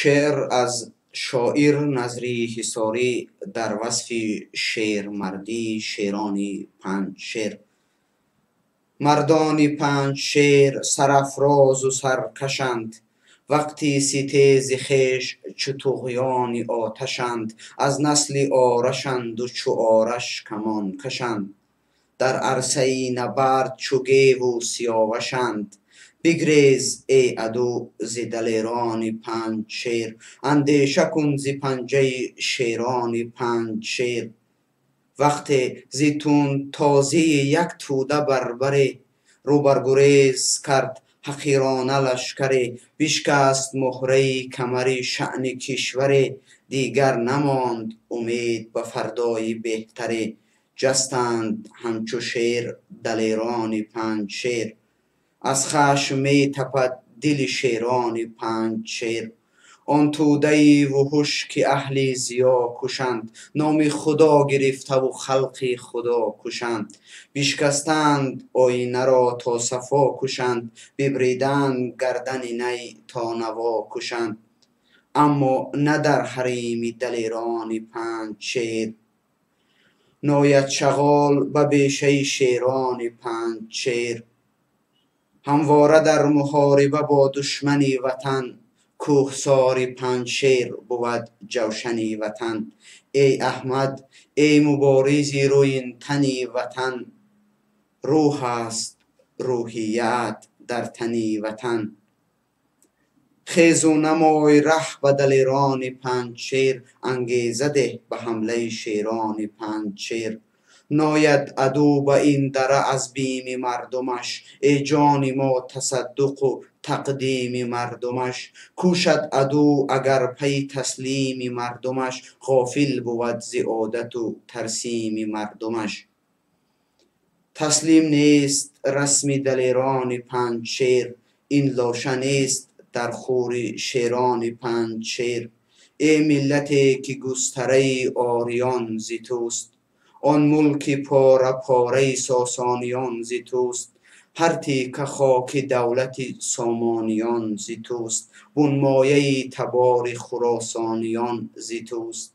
Шеър аз шоир Назри Ҳисорӣ дар васфи шермардии шерони Панҷшер. Мардони Панҷшер сарафрозу саркашанд, вақти ситези хеш чу туғёни оташанд, аз насли орашанду чу Ораш камонкашанд, дар арсаи набард чу геву сиёвашанд. Бигрез, эй аду, зи далерони Панҷшер, андеша кун зи панҷаи шерони Панҷшер. Вақте зи тундтозии як тӯда барбаре рӯ бар гурез кард ҳақирона лашкаре, бишкаст муҳраи камари шаъни кишваре, дигар намонд умед ба фардои беҳтаре. Ҷастанд ҳамчу шер далерони Панҷшер, аз хашм метапад дили шерони Панҷшер. Он тӯдаи вуҳуш, ки аҳли зиё кушанд, номи Худо гирифтаву халқи Худо кушанд, бишкастанд оинаро то сафо кушанд, бибриданд гардани най то наво кушанд. Аммо на дар ҳарими далерони Панҷшер. Нояд шағол ба бешаи шерони Панҷшер. Ҳамвора дар муҳориба бо душмани ватан, кӯҳсори Панҷшер бувад ҷавшани ватан. Эй Аҳмад, эй муборизи рӯинтани ватан, рӯҳ аст рӯҳият дар тани ватан. Хезу намой раҳ ба далерони Панҷшер, ангеза деҳ ба ҳамлаи шерони Панҷшер. Нояд аду ба ин дара аз бими мардумаш, эй ҷони мо тасаддуқу тақдими мардумаш. Кӯшад аду агар пайи таслими мардумаш, ғофил бувад зи одату тарсими мардумаш. Таслим нест расми далерони Панҷшер, ин лоша нест дар хури шерони Панҷшер. Эй миллате, ки густараи ориён зи туст, он мулки пора-пораи Сосониён зи туст, ҳар тика хоки давлати Сомониён зи туст, бунмояи табори хуросониён зи туст.